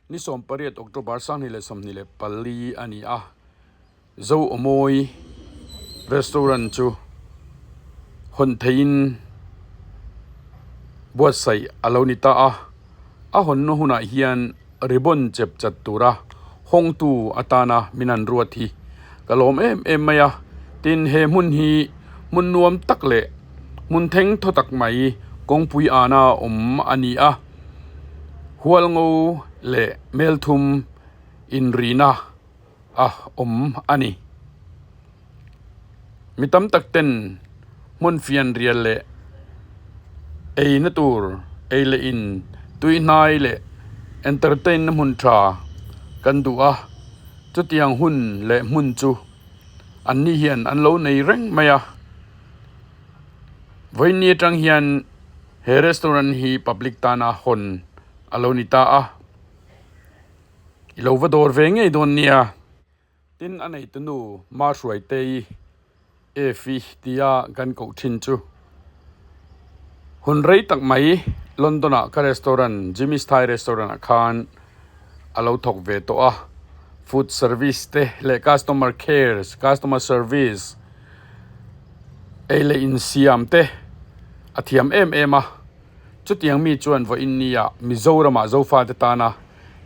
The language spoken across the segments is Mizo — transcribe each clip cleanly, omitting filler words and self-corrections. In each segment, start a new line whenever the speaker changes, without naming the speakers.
Ni 18 October 2024 a ni a, Zo Awmawi restaurant chu hawn theihin buatsaih a lo ni ta a, a hawnna hunah hian ribbon chep chat tura hawngtu atana min han ruat hi ka lawm em em mai a, tin he hmun hi hmun nuam tak leh hmun theng thaw tak mai kawngpui ana awm a ni a, hualngo leh melthum inrina a awm a ni. Mi tam tak ten hmun fian rial leh eina tur ei leh in tui hnai leh entertain na hmun tha kan duh a, chutiang hun leh hmun chu an ni hian an lo nei reng mai a. Vawiin atang hian he restaurant hi public tana hawn a lo ni ta a. I lo va dawr ve ngei dawn nia. Tin a neitu nu Ma Hruaitei Efi tia kan koh thin chu hun rei tak mai London ah ka restaurant Jimmy's Thai restaurant ah khan a lo thawk ve tawh a, food service te leh customer care customer service ei leh insiam te a thiam em em a. Chutiang mi chuan vawiin nia Mizoramah Zofate tana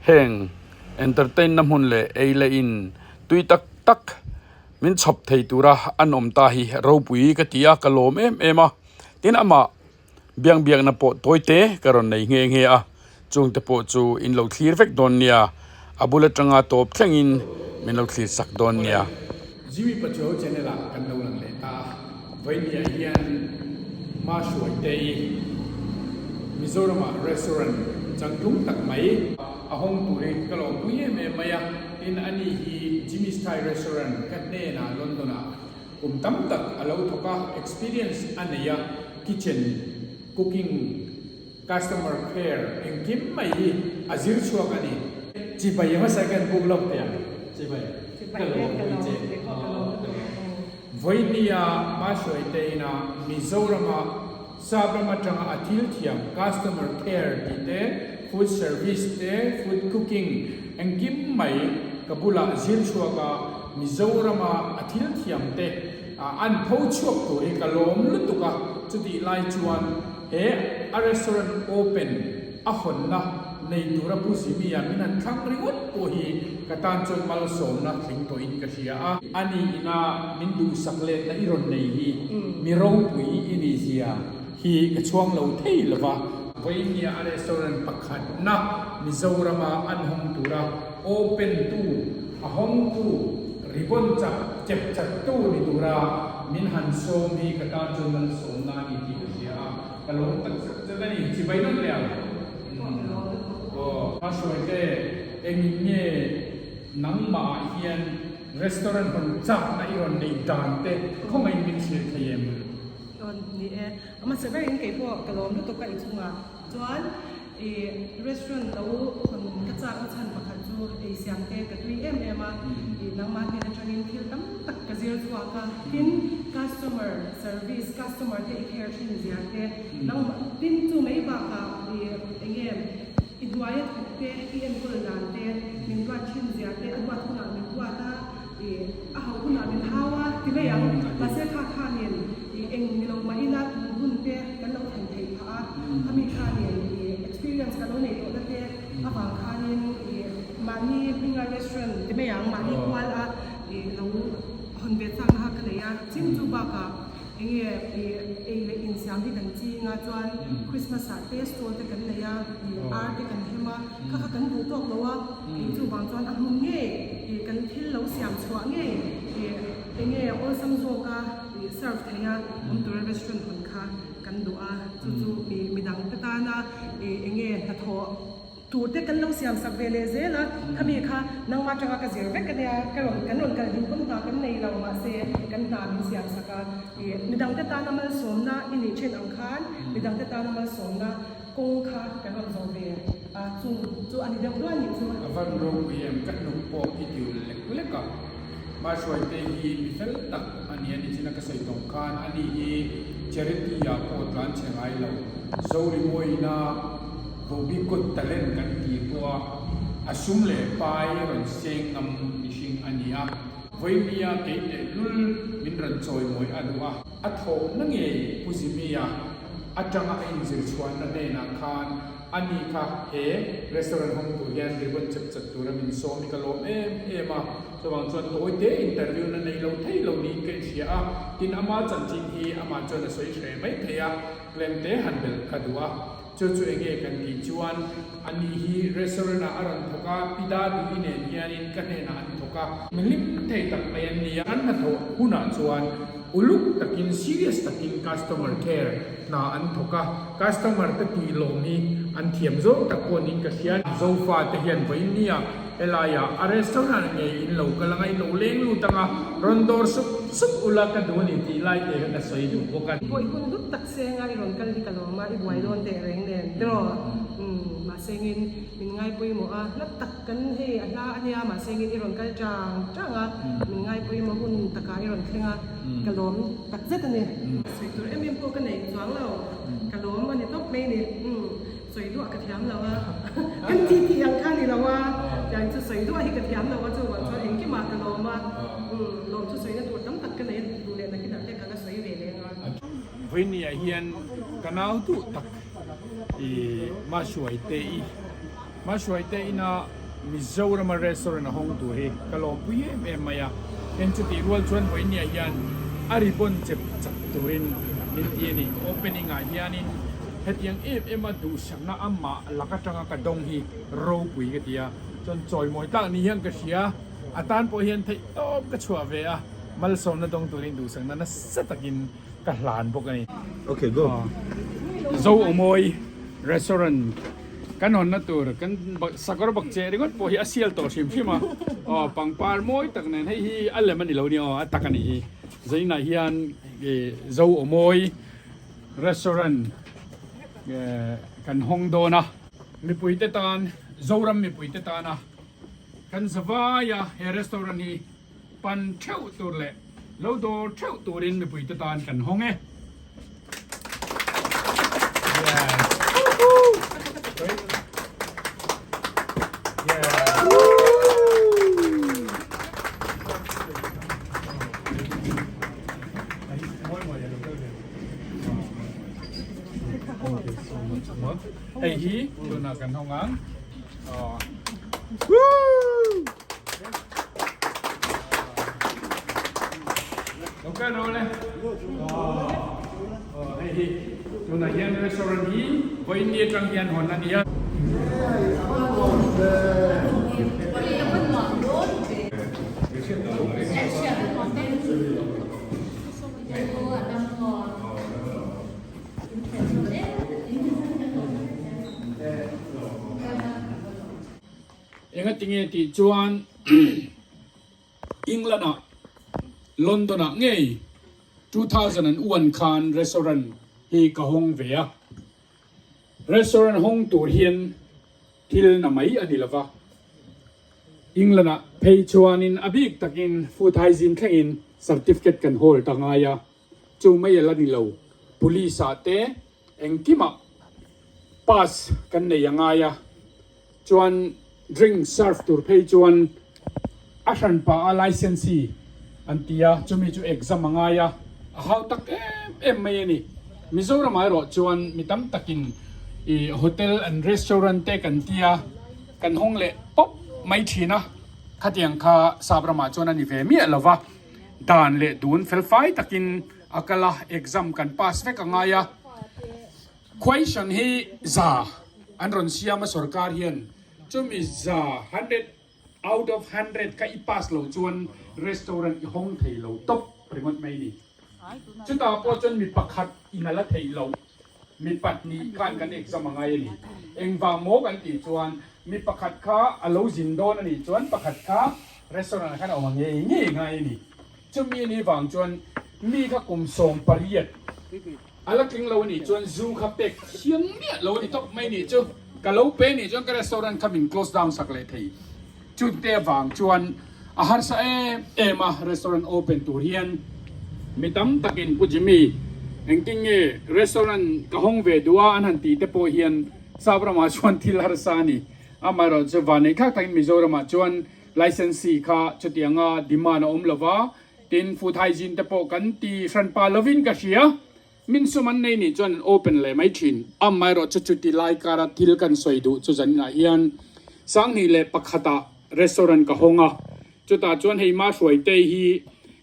heng entertain na hmun leh ei leh in tui tak tak min chhawp thei tura an awm ta hi ropui ka ti a, ka lawm em em a. Tin amah biang biakna pawh tawite ka rawn nei nghe nghe a, chungte pawh chu in lo thlir vek dawn nia, a bul atanga tawp thlengin min lo thlir sak dawn nia. Jimmy Pachuau channel ah kan lo lang leh ta a, Vawinia hian hma hruaite i Mizoramah restaurant changtlung tak mai a hawng tur hi ka lawmpui em em mai a, tin ani hi Jimmy's Thai Restaurant ka hnenah London ah kum tam tak a lo thawk a, experience a nei a, kitchen cooking Customer care engkim mai hi a zir chhuak a ni. Chibai hmasa kan buk lo teh ang. Chibai ka lawm pui che. Vawinia Mahruaite ina Mizorama Sapram atanga a thil thiam customer care tih te, food service te, food cooking engkim mai ka bulah zir chhuak a, Mizorama a thil thiam te an pho chhuak tur hi ka lawm lutuk a, chutih lai chuan He a restaurant open a hawnna nei tura Pu Zimia min han thlang ringawt pawh hi ka tan chuan malsawmna tling tawhin ka hria a. Ani ina min duhsak letna i rawn nei hi mi ropui i nih zia hi ka chhuang lo thei lo va. Vawinia a restaurant pakhatna Mizorama an hawng tura open tu, a hawngtu, ribbon chak chep chattu ni tura min han sawm hi ka tan chuan malsawmna a ni tih ka hria a, ka lawm tak zet zet a ni. Chibai nawn leh ang. Aw. Hruaite, engin nge nangmah ah hian restaurant hawn chakna i rawn neih dan te khawngaih min hrilh thei em?
Aw ni e. A hmasa berin keipawh ka lawm lutuk a i chungah chuan I restaurant lo hawn ka chak na chhan pakhat chu ei siam te ka tui em em a, i nangmah hnen atangin thil tam tak ka zir chhuak a, tin customer service, customer te i care thin zia te, nangmah tin chu mai bakah i enge i hnuaia thawk te i enkawl dan te, min duat thin zia te, a duat hunah min duat a, i a hauh hunah min hau a ti mai ang, mahse kha khanin i eng ni lo mah ila tun hun te kan lo thlen theih phah a, khami khanin i experience ka lo nei tawh na te avang khanin i mahni hminga restaurant ti mai ang, mahni kual a i lo hawn ve chak na kha ka nei a, chin chu bakah enge i ei leh insiam hi kan ching a chuan Christmas ah te stall te kan nei a, i ar te kan hem a, kha kha kan duh tawk lo a, i chuvang chuan a hmun ngei i kan thil lo siam chhuah ngei i enge awlsam zawka i serve thei a awm tura restaurant hawn kha kan duh a, chu chu mi midang te tana i enge hnathawh tur te kan lo siam sak ve leh zel a, khami kha nangmah atanga ka zir vek ania, ka rawn kan rawn kal hlim pawn hna kan nei lo mahse kan hna min siam sak a, i midang te tana malsawmna i nih thin ang khan midang te tana malsawmna kawng kha kan rawn zawh ve a, chung chu a ni deuh duai nih chu.
A van ropui em, ka hnuk pawh i tiul lek lek a, Mahruaite hi mi fel tak a ni a ni chin a ka sawi tawng khan ani hi charity ah pawh tlan chhe ngai lo, Zorimawina Vohbik Got Talent kan tih pawh a. A sum leh pai rawn seng ngam mihring a ni a, Vawimia kei tehlul min rawn chawimawi a duh a. A thawhna ngei Pu Zimia atanga a inzir chhuahna hnenah khan ani kha he restaurant hawng tur hian ribbon chep chat tura min sawm hi ka lawm em em a, chuvang chuan tawi te interview na nei lo thei lo niin ka inhria a, tin ama chanchin hi amah chuan a sawi hreh mai thei a, claim te han belh ka duh a. Chu chu enge kan tih chuan ani hi restaurant ah a rawn thawk a, Pi Dadu i nen hianin ka hnenah an thawk a. Mi hlim thei tak mai an ni a. An hnathawh hunah chuan uluk takin serious takin customer care hna an thawk a, customer te tih lawm hi an thiam zawng tak pawh niin ka hria. Zofa te hian vawiin nia helaiah a restaurant ngei in lo kal anga in lo leng lut anga rawn dawr sup sup ula ka duh a ni tih lai te kha ka sawi duh bawk a.
Pawih hun hlut tak Senga i rawn kal hi ka lawm a, i buai dawn teh reng nen tiraw? Umm, mahsengin min ngai pawimawh a, hla tak kan hei a hla a nia, mahsengin i rawn kal chang chang a, min ngai pawimawh hun takah i rawn thleng a, ka lawm tak zet a ni. Sawi tur em em pawh ka nei chuang lo, ka lawm a ni tawp mai ni. Umm, sawi duah ka thiam lo a, kan ti tih ang kha ni lo a, tiang chu sawi duah hi ka thiam lo a, chuvang chuan engkimah ka lawm a, umm, lawm chu sawina tur tam tak ka nei a, duh leh nakinah te ka la sawi ve leng a.
Vawinia hian ka nau duh tak i Mahruaite i Mahruaite ina Mizorama restaurant a hawng tur hi ka lawmpui em em mai a, heng chutih rual chuan Vawinia hian a ribbon chep chak turin min ti a ni. Opening ah hianin hetiang em em a duhsakna amah lak atanga ka dawng hi ropui ka ti a, chuan chawimawi tlak ni hian ka hria, a tan pawh hian theihtawp ka chhuah ve a. Malsawmna dawng turin duhsakna nasa takin ka hlan bawk a ni.
Okay, go.
Zo Awmawi restaurant kan hawnna tur kan sakawr bak che ringawt pawh hi a sial tawh hrim hrim a. Aw pangpar mawi tak nen hei hi a lem a ni lo nia aw a tak a nih hi. Zainah hian Zo Awmawi restaurant kan hawng dawn a. Mipuite tan Zoram mipuite tana kan zavaia he restaurant hi Pan theuh tur leh lo dawr theuh turin mipuite tan kan hawng e. Yes. Woohoo! Great. Yeah. Woo! Hei hi tunah kan hawng ang. Woo! Lo kal rawh le. Hei hi tunah hian restaurant hi vawiin ni atang hian hawn a ni a. Engatinge tih chuan England-ah London-ah ngei 2001 khan restaurant hi ka hawng ve a. Restaurant hawng tur hian thil na mai a ni lo va. England-ah phei chuanin a bik takin food hygiene thlengin certificate kan hold a ngai a, chu mai a la ni lo. Police-ah te Engkimah pass kan nei a ngai a, chuan drink serve tur phei chuan a hranpa a licensee an ti a, chumi chu exam a ngai a, a hau tak em em mai a ni. Mizoramah erawh chuan mi tam takin ih hotel and restaurant te kan ti a, kan hawng leh pawp mai thin a, khatiang kha sap ramah chuan a ni ve miah lo va, dan leh dun felfai takin A kal a, exam kan pass vek a ngai a. Question hi za an rawn siam a sorkar hian chumi za hundred out of hundred kha i pass lo chuan restaurant i hawng thei lo tawp ringawt mai ni. Chutah pawh chuan mi pakhat in a la theih loh mi pahnih khan kan exam a ngai a ni. Engvang maw kan tih chuan mi pakhat kha a lo zin dawn a nih chuan pakhat kha restaurant ah khan a awm ngei ngei ngai a ni. Chumi ni vang chuan mi kha kum 18 a la tling lo a nih chuan zu kha pek thiang miah lo a ni tawp mai nih chu. Ka lo pe nih chuan ka restaurant kha min close down sak leh thei. Chute vang chuan a harsa em em a restaurant open tur hian mi tam takin Pu Jimmy engtin nge restaurant ka hawng ve duh a an han tih te pawh hian Sap ramah chuan thil harsa a ni. Amaherawhchu vanneih thlak takin Mizoramah chuan licensee kha chutianga demand a awm lova, tin food hygiene te pawh kan ti hranpa lovin ka hria. Min sum an nei nih chuan an open leh mai thin. Amaherawhchu chuti lai kara thil kan sawi duh chu zaninah hian 2001 ah restaurant ka hawng a, chutah chuan hei ma hruaitei hi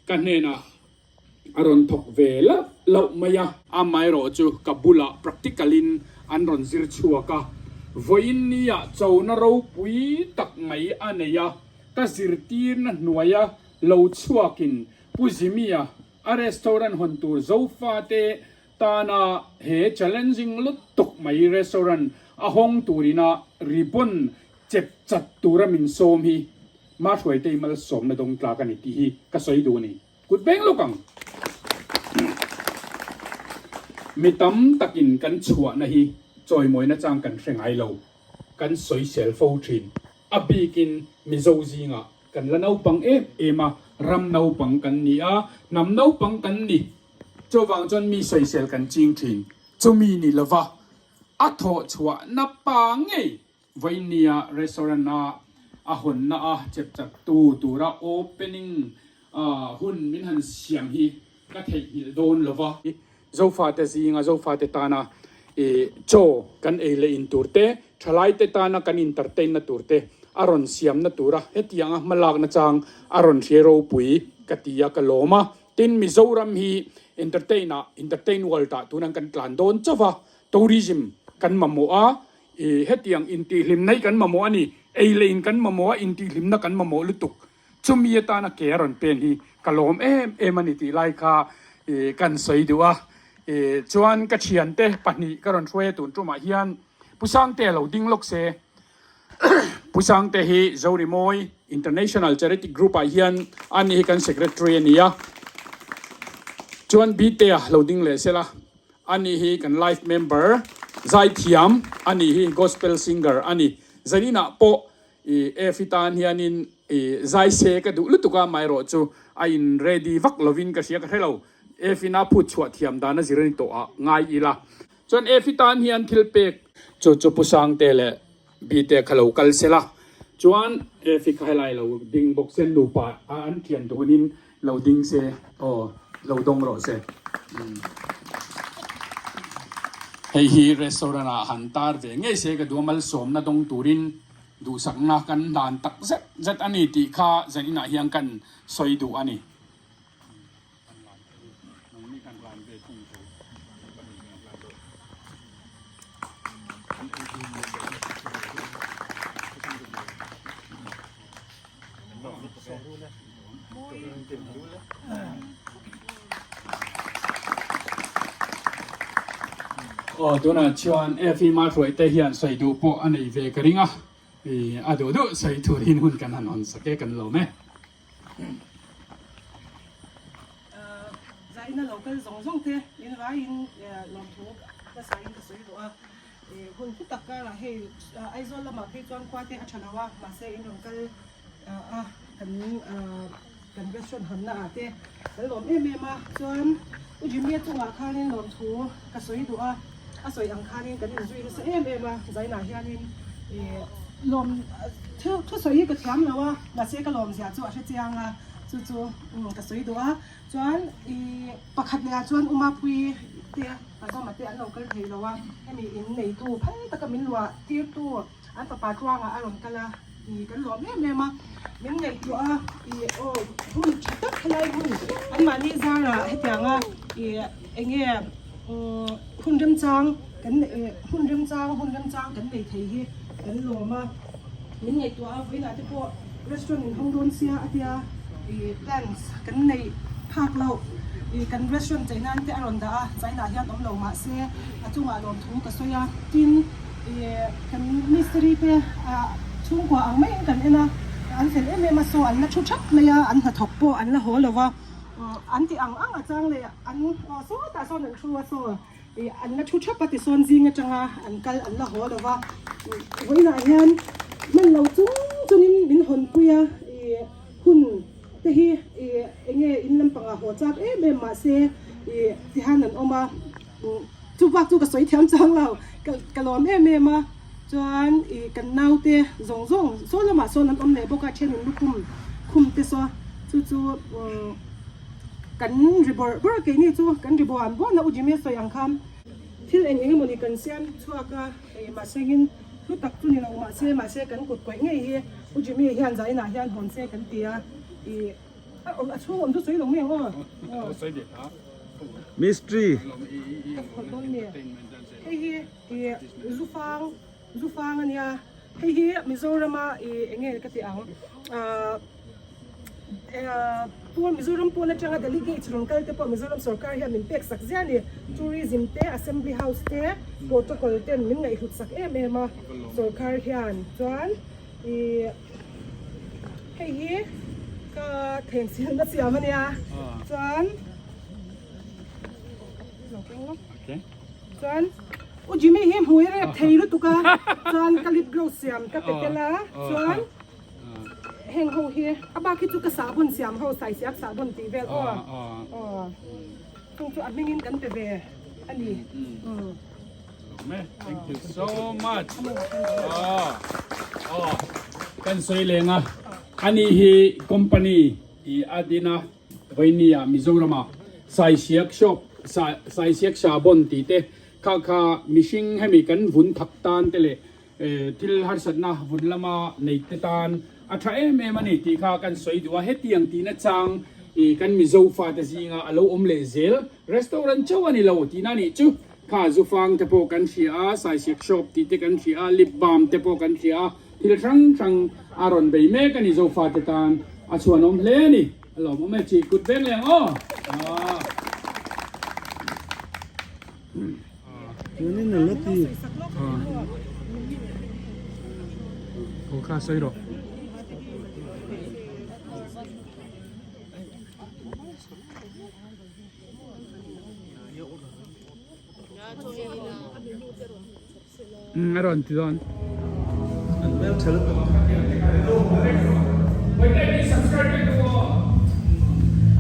ka hnenah a rawn thawk ve lauh lauh mai a. Amaherawhchu ka bulah practical in an rawn zir chhuak a, vawiin nia chona ropui tak mai a nei a, ka zirtirna hnuaia lo chhuakin Pu Jimmy-a a restaurant hawn tur Zofate tana he challenging lutuk mai restaurant a hawng turina ribbon chep chat tura min sawm hi Mahruaitei malsawmna dawng tlak a ni tih hi ka sawi duh a ni. Kut beng lawk ang. Mi tam takin kan chhuahna hi chawimawina chang kan hre ngai lo. Kan sawisel fo thin. A bikin Mizo zingah kan la naupang em em a, ram naupang kan ni a, hnam naupang kan ni. Chuvang chuan mi sawisel kan ching thin. Chumi ni lova a thawhchhuahna pa ngei Vawinia restaurant a a hawnna a chep chak tu tura opening hun min han siam hi ka theihnghilh dawn lo va. Zofate zinga Zofate tana chaw kan ei leh in tur te, thalaite tana kan entertain na tur te a rawn siamna tura hetianga hmalakna chang a rawn hre ropui ka ti a ka lawm a. Tin, Mizoram hi entertain ah, entertain world ah tunan kan tlan dawn chauh va, tourism kan mamawh a, I hetiang intihhlimna hi kan mamawh a ni. Ei leh in kan mamawh a, intihhlimna kan mamawh lutuk. Chumi atana ke a rawn pen hi ka lawm em em a ni tih lai kha i kan sawi duh a. I chuan ka thiante pahnih ka rawn hruai a tun tumah hian Pu Sangte a lo ding lawk se. Pu Sangte hi Zorimawi International Charity Group ah hian ani hi kan secretary a ni a. Chuan Btea lo ding leh sela. Ani hi kan life member zaithiam a ni hi gospel singer a ni. Zaninah pawh i Efi tan hianin i zai se ka duh lutuk a, amaherawh chu a in ready vak lovin ka hria ka hre lo. Efina phut chhuah thiam dan a zir a ni tawh ah ngai ila. Chuan Efi tan hian thil pek chu chu Pu Sangte leh Bite kha lo kal se la. Chuan Efi kha helai lo ding bawk se nupa a an thian dunin Lo ding se aw, lo dawng rawh se. Hei hi restaurant ah han tar ve ngei se ka duh a, malsawmna dawng turin duhsakna kan hlan tak zet zet a ni tih kha zan inah hian kan sawi duh a ni. Aw tunah chuan Efi Mahruai te hian sawi duh pawh a nei ve ka ring a, ih a duh duh sawi turin hun kan han hawn sak e kan lawm e.
Zaina lo kal zawng zawng te min vaiin lawmthu hmasa in ka sawi duh a, hun hlu tak karah hei Aizawl lamah phei chuan khua te a tha lo a, mahse in rawn kal a kan kan restaurant hawnna ah te kan lawm em em a chuan U Jimmy-a chungah khanin lawmthu ka sawi duh a a sawi ang khanin kan inzui nasa em em a zainah hianin ih lawm thil thusawi hi ka thiam lo a mahse ka lawm zia chu a hre chiang a chu chu ka sawi duh a chuan ih pakhat leh ah chuan U Mapuii te Pazawma te an lo kal thei lo a hemi in neitu phal taka min luah tirtu An fapa tluangah a rawn kal a, ih kan lawm em em a, min ngaihtuah a, ih aw hun tha tak helai hun anmahni zarah hetianga ih eng nge umm hun remchang kan ih hun remchang hun remchang kan nei thei hi kan lawm a, min ngaihtuah a vawiinah te pawh restaurant in hawng dawn sia a tia ih plans kan neih phak loh ih kan restaurant chei nan te a rawn dah a, China hian awm lo mahse a chungah lawmthu ka sawi a, tin. Ih kan mistiri te ah chhungkua ang maiin kan en a, an fel em em a saw an la thu thap mai a, an hnathawk pawh an la haw lo va, an ti ang ang a chang leh an aw sawtah sawn an thu a saw ih an la thu thap a tisawn zing atanga an kal an la haw lo va, vawiinah hian hman lo chung chungin min hawnpui a, ih hun te hi ih eng nge in lampangah haw chak em em mahse ih tihian an awm a. Chu bak chu ka sawi thiam chang lo, ka lawm em em a. Chuan ih kan naute zawng zawng saw lamah sawn an awm leh bawk a, thenin lukhum khum te saw chu chu umm kan ri bawrh bawrh a keini chu kan ri buan buan a U Jimmy a sawi ang khan thil eng eng emawni kan siam chhuak a ih mahse ngin hlu tak chu ni lo mahse mahse kan kut kawih ngei hi U Jimmy hian zainah hian hawn se kan ti a ih a awm a chhung awm chu sawi lo mai ang aw.
Mystery.
Hei hi ih zufang zufang a nia hei hi Mizorama ih eng nge ka tih ang ah pawn Mizoram pawn atanga delegates rawn kal te pawh Mizoram sorkar hian min pek sak ziah a ni tourism te assembly house te protocol ten min ngaihhlut sak em em a sorkar hian chuan ih hei hi ka thengsilna siam a nia chuan. Chuan U Jimmy hi hmui rep thei lutuk a, chuan ka lip gloss siam ka pe tel a, chuan heng ho hi a bak hi chu ka sahbawn siam ho saisiak sahbawn tih vel aw aw chung chu a hmingin kan pe ve a ni.
Thank you so much. Kan sawi leng a, ani hi company i a din a. Vainia Mizorama Saisiak Shop, Saisiak Sahbawn tih te kha kha mihring hemi kan vun thak tan te leh thil harsatna vun lama nei te tan a tha em em a ni tih kha kan sawi duh a. Hetiang tihna chang kan Mizo fate zinga a lo awm leh zel restaurant chauh a ni lo tihna a nih chu. Kha zufang te pawh kan hria a, Saisiak Shop tih te kan hria a, lip balm te pawh kan hria a, thil hrang hrang a rawn bei mek a ni Zofate tan a chhuanawm hle a ni. A lawmawm e chi kut veng leh ang aw.
Chuanin a la ti.
Aw kha sawi rawh. A rawn ti dawn.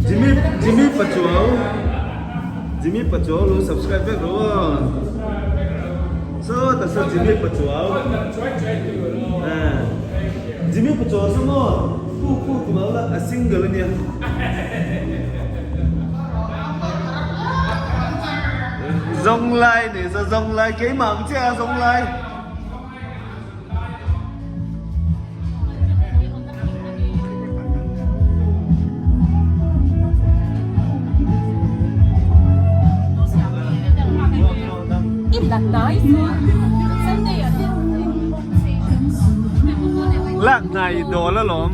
Jimmy Jimmy Pachuau Jimmy Pachuau lo subscribe vek rawh aw Saw ta saw Jimmy Pachuau Jimmy Pachuau saw maw pu pu ti mau la a single ania. Zawng lai ni sa zawng lai keimah ang chiah a zawng lai. Lak hnai dawl alawm.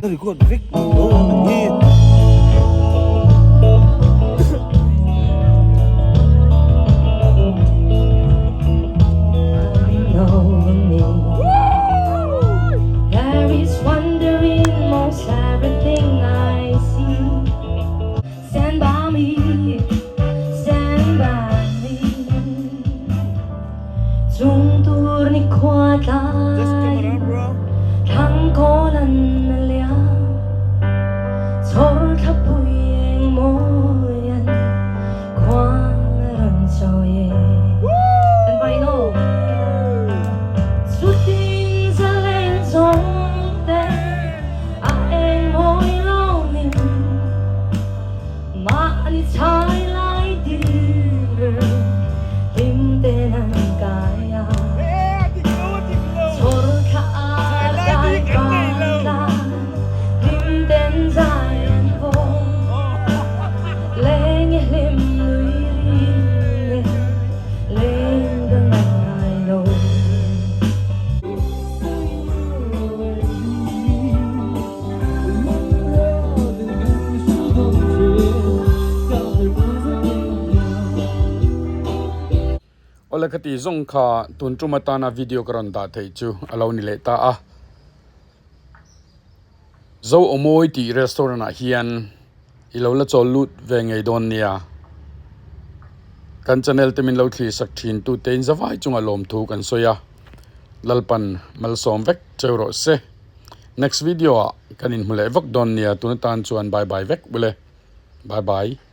Record vek hi.
There is wonder in most everything I see. Stand by me, stand by me. Chung tur ni khua
Just
tlai
camera bro.
thlang kawl an liam chhawr thla pui eng mawi an khuang a rawn chawi e. Kan vai no. Chutin zaleng zawng te a eng mawi lo ning mahni chhai lai dir hlim ten an kai a chhawr thla a dai vang hlim ten zai an vawng leng e hlim lui ri e leng dang an ngai lo.
Awle ka tih zawng kha tun tum atana video ka rawn dah theih chu a lo ni leh ta a. Zo Awmawi tih restaurant ah hian. I lo la chawl lut ve ngei dawn nia. Kan channel te min lo thlir sak thin tu te in zavai chunga lawmthu kan sawi a, Lalpan malsawm vek cheu rawh se. Next video ah kan inhmu leh vak dawn nia tun atan chuan bye bye vek ule. Bye bye.